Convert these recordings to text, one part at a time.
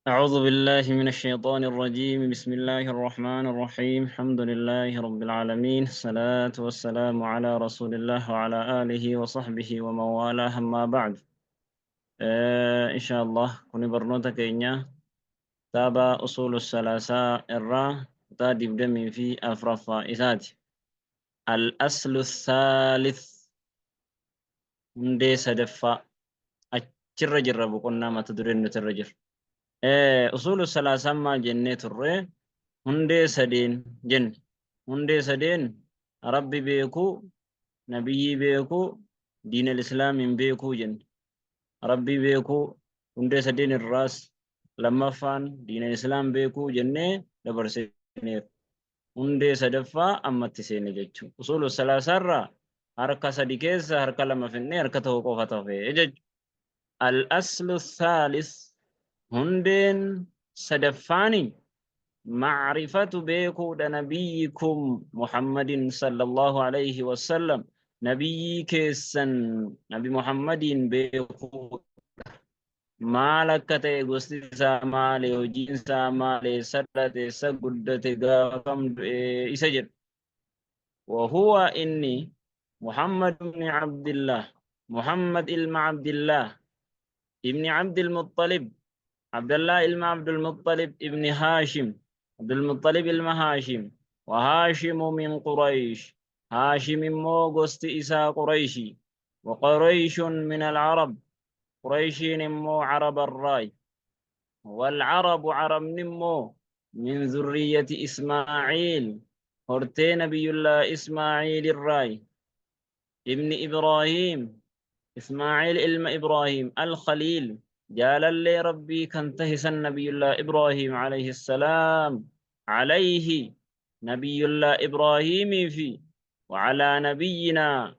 أعوذ بالله من الشيطان الرجيم. بسم الله الرحمن الرحيم. الحمد لله رب العالمين، الصلاة والسلام على رسول الله وعلى آله وصحبه ومن والاه، أما بعد. إن شاء الله كوني برنوتا كينيا تابا أصول الثلاثة الرا تادب دمي في أفرفا إسات. الأصل الثالث hundee sadaffaa achirra jirra. Boqonnaa mata dureen nuti irra jirru usuulu salaasaan maal jennee turre? Hundee sadeen jenne. Hundee sadeen: Rabbi beekuu, nabiyyii beekuu, diinal islaamiin beekuu jenne. Rabbii beekuu hundee sadeen irraas lammaffaan diinal islaam beekuu jennee dabarsineera. Hundee sadaffaa ammatti seene jechuudha. Usuulu salaasaarraa harka sadi keessa harka lama finnee harka tokko qofa tafe jechuudha. Al-aslu thaalis, hundeen sadaffaani, macrifatu beekuudha nabiyyikum Muhammadin sallallahu alayhi wasallam, nabiyyii keessan Nabi Muhammadiin beekuu. Maal akka ta'e, gosti isaa maali, hojiin isaa maali, eessa dhalate, eessa guddate, gaafam du'e isa jedhu. وهو إني محمد بن عبد الله، محمد ilma عبد الله ابن عبد المطلب، عبد الله ilma عبد المطلب، ابن هاشم، عبد المطلب ilma هاشم، وهاشم من قريش، هاشم immoo gosti isaa قريشي، وقريش من العرب، قريشين immoo عرب الراي، والعرب عرب immoo من ذرية إسماعيل، hortee نبي الله إسماعيل الراي، ابن إبراهيم، إسماعيل ilma إبراهيم الخليل، jaalallee Rabbii kan tahisan نبي الله إبراهيم عليه السلام. عليه نبي الله إبراهيم في وعلى نبينا،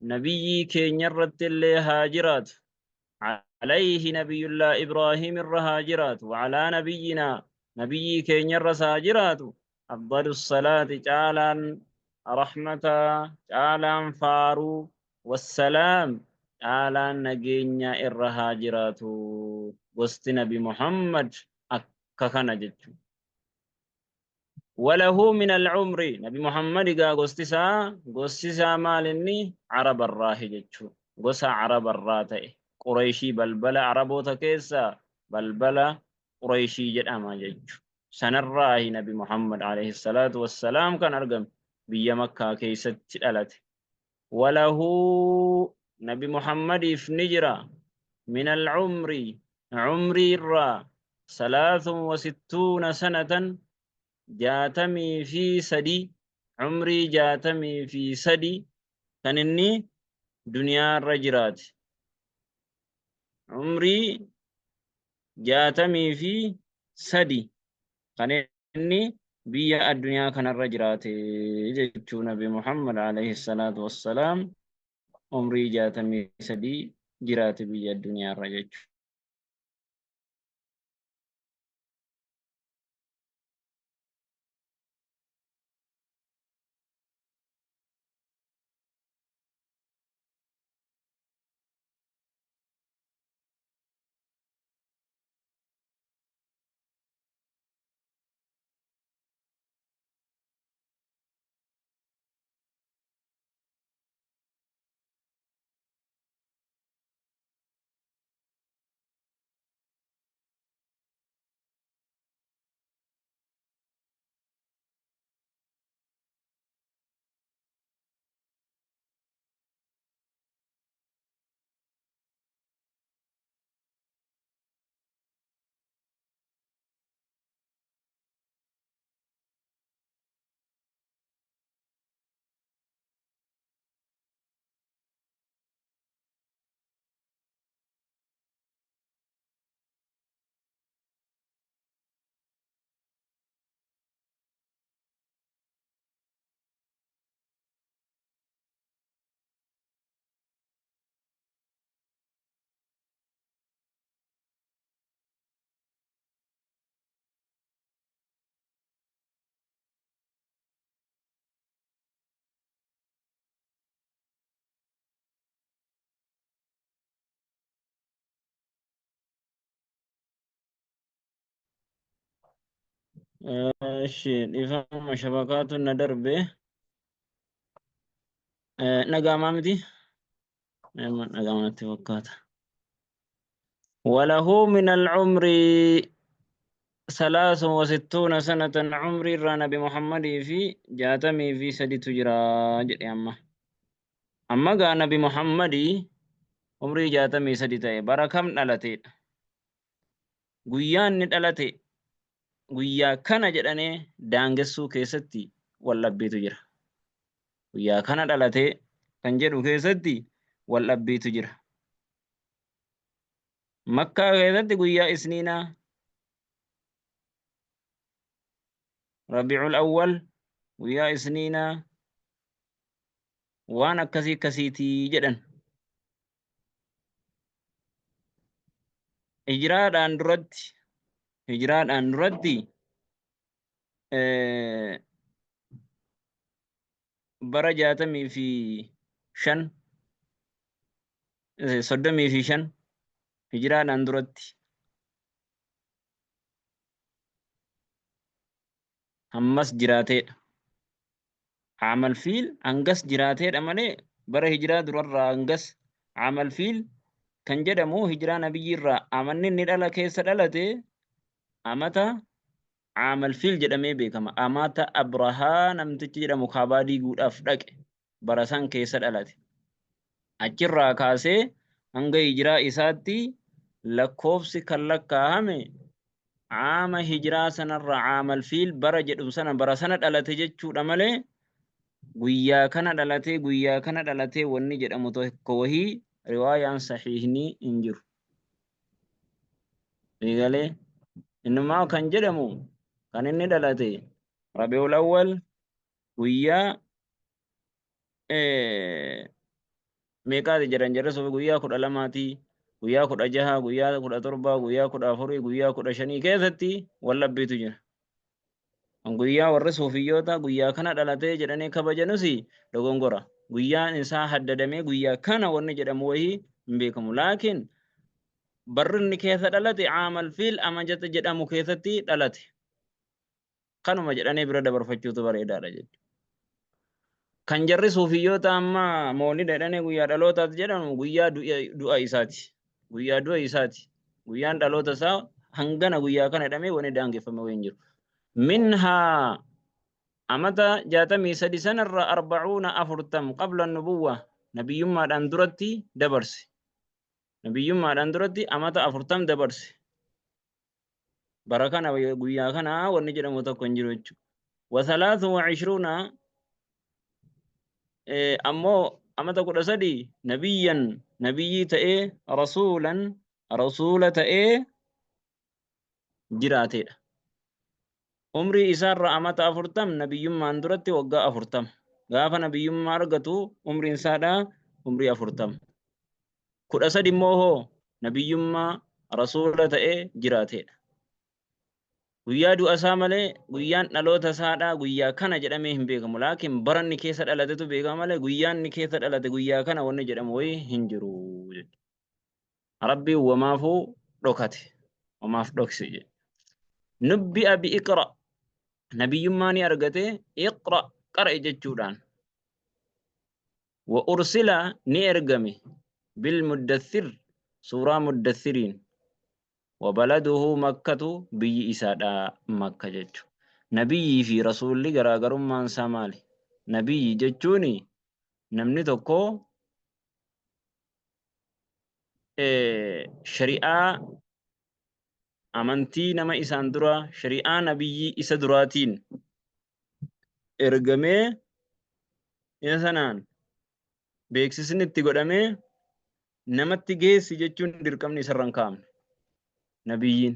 نبي keenya irratti illee haa jiraatu. عليه نبي الله إبراهيم irra haa jiraatu، وعلى نبينا، نبي keenya irra haa jiraatu، أفضل الصلاة، caalaan rahmata, caalaan faaruu، والسلام، caalaan nageenya irra haa jiraatu. Gosti Nabi Muhammad akka kana jechuudha. وله من العمر، Nabi Muhammad egaa gosti isaa maal inni? Araba irraahi jechuudha. Gosa Araba irraa ta'e, Qurayshii, balbala Araboota keessaa balbala Qurayshii jedhama jechuudha. Sanarraahi Nabi Muhammad عليه الصلاة والسلام kan argame biyya Makkaa keessatti dhalate. وله، Nabi Muhammadiif ni jira، من العمر، عمrii irraa، 63 سنة، 63، umrii 63 kan inni duniyaa irra jiraate. Umrii 63 kan inni biyya addunyaa kanarra jiraate jechuu. Nabi Muhammad عليه الصلاة والسلام umrii 63 jiraate biyya addunyaa irra jechuu. Eshi dhiifama shabakaatu na darbe. Dhaga'amaa miti? Dhaga'amaa natti fakkaata. Walahu min al-umri 63 sanatan umrii irraa Nabi Muhammadii fi 63tu jira jedhe amma. Amma gaa Nabi Muhammadii umrii 63 ta'e bara kam dhalateedha? Guyyaa inni dhalate guyyaa kana jedhanee daangessuu keessatti waldhabbiitu jira. Guyyaa kana dhalatee kan jedhu keessatti waldhabbiitu jira. Makkaa keessatti guyyaa Isniinaa Rabiicul Awwal guyyaa Isniinaa waan akkasii akkasiitii jedhan. Hijraadhaan duratti hijraadhaan duratti bara 65 35 hijraadhaan duratti hammas jiraateedha. Aamal fiil hangas jiraateedha malee bara hijiraa durarraa hangas aamal fiil kan jedhamu hijiraa nabiyyiirraa amanni inni dhala keessa dhalate amata aamal fiil jedhamee beekama. Amata Abrahaa namtichi jedhamu kaabaa diiguudhaaf dhaqe bara san keessa dhalate. Achirraa kaasee hanga hijiraa isaatti lakkoofsi kan lakkaa'ame aama hijiraa sanarra aamal fiil bara jedhu sana bara sana dhalate jechuudha malee guyyaa kana dhalatee guyyaa kana dhalatee wanni jedhamu tokko wahii riwaayaan sahiihni hin jiru. Eegalee innumaa kan jedhamu kan inni dhalate Rabiul Awwal guyyaa meeqaati jedhan jarri sufi guyyaa 12ti guyyaa 16 guyyaa 17 guyyaa 14 guyyaa 15 keessatti wal dhabbiitu jira. Guyyaa warri suufiyyoota guyyaa kana dhalatee jedhanii kabajanus dogongora. Guyyaan isaa haddadamee guyyaa kana wanni jedhamu wayii hin beekamu. Laakiin barri inni keessa dhalate aamal fiil amajata jedhamu keessatti dhalate. Kanuma jedhanii bira dabarfachuutu bareedaadha jechuudha. Kan jarri suufiyyoota amma moolida jedhanii guyyaa dhalootaati jedhamu guyyaa du'a isaati. Guyyaa du'a isaati. Guyyaan dhaloota isaa hangana guyyaa kana jedhamee wani daangeffame wayii hin jiru. Minhaa amata 63 sanarra arbacuuna afurtam qabla nubuwwa nabiyyummaadhaan duratti dabarse. Nabiyyummaadhaan duratti amata 40 dabarse. Bara kana guyyaa kana wanni jedhamu tokko hin jiru jechuudha. Wa salaatu wa ishruuna ammoo amata 13 nabiyyan nabiyyii ta'ee rasuulan rasuula ta'ee jiraateedha. Umrii isaarra amata 40 nabiyyummaan duratti waggaa 40. Gaafa nabiyyummaa argatu umriin isaadha umrii 40. 13 immoo hoo nabiyyummaa rasuula ta'ee jiraateedha. Guyyaa du'a isaa malee guyyaan dhaloota isaadhaa guyyaa kana jedhamee hin beekamu. Laakiin bara inni keessa dhalatetu beekama malee guyyaan inni keessa dhalate guyyaa kana wanni jedhamu wayii hin jiru jechuudha. Rabbiin wamaafuu dhokate. Wamaaf dhokse jedhe. Nubbi'a bi iqra. Nabiyyummaa ni argate iqra qara'e jechuudhaan. Wa ursila ni ergame bil muddathir suuraa muddathiriin. Wa baladuhu makkatu biyyi isaadha makka jechu. Nabiyyii fi rasuulli garaagarummaan isaa maali? Nabiyyi jechuun namni tokko shari'aa amantii nama isaan dura shari'aa nabiyyii isa duraatiin ergamee isa sanaan beeksisni itti godhamee namatti geessi jechuun dirqamni isarra hin kaa'amne. Nabiyyiin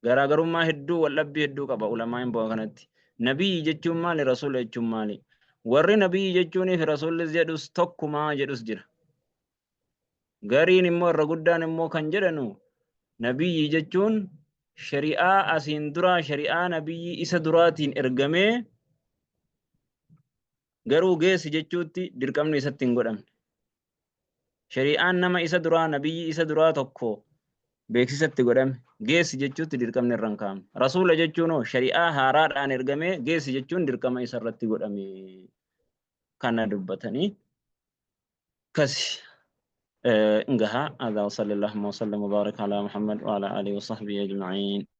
garaagarummaa hedduu waldhabbii hedduu qaba ulamaa'in bu'aa kanatti. Nabiyyi jechuun maali? Rasuula jechuun maali? Warri nabiyyi jechuunii fi rasuullis jedhus tokkumaa jedhus jira. Gariin immoo irra guddaan immoo kan jedhanu nabiyyi jechuun shari'aa asiin duraa shari'aa nabiyyi isa duraatiin ergamee garuu geessi jechuutti dirqamni isatti hin godhamne. Shari'aan nama isa duraa nabiyyi isa duraa tokko Beeksisa itti godhame geessi jechuutti dirqamni irra hin kaa'amne. Rasuula jechuun hoo shari'aa haaraadhaan ergamee geessi jechuun dirqama isa irratti godhame kana dubbatanii kasi ingaha. Hadha wa sallallahu wa sallam wa baraka ala Muhammad wa ala alihi wa sahbihi ajma'in.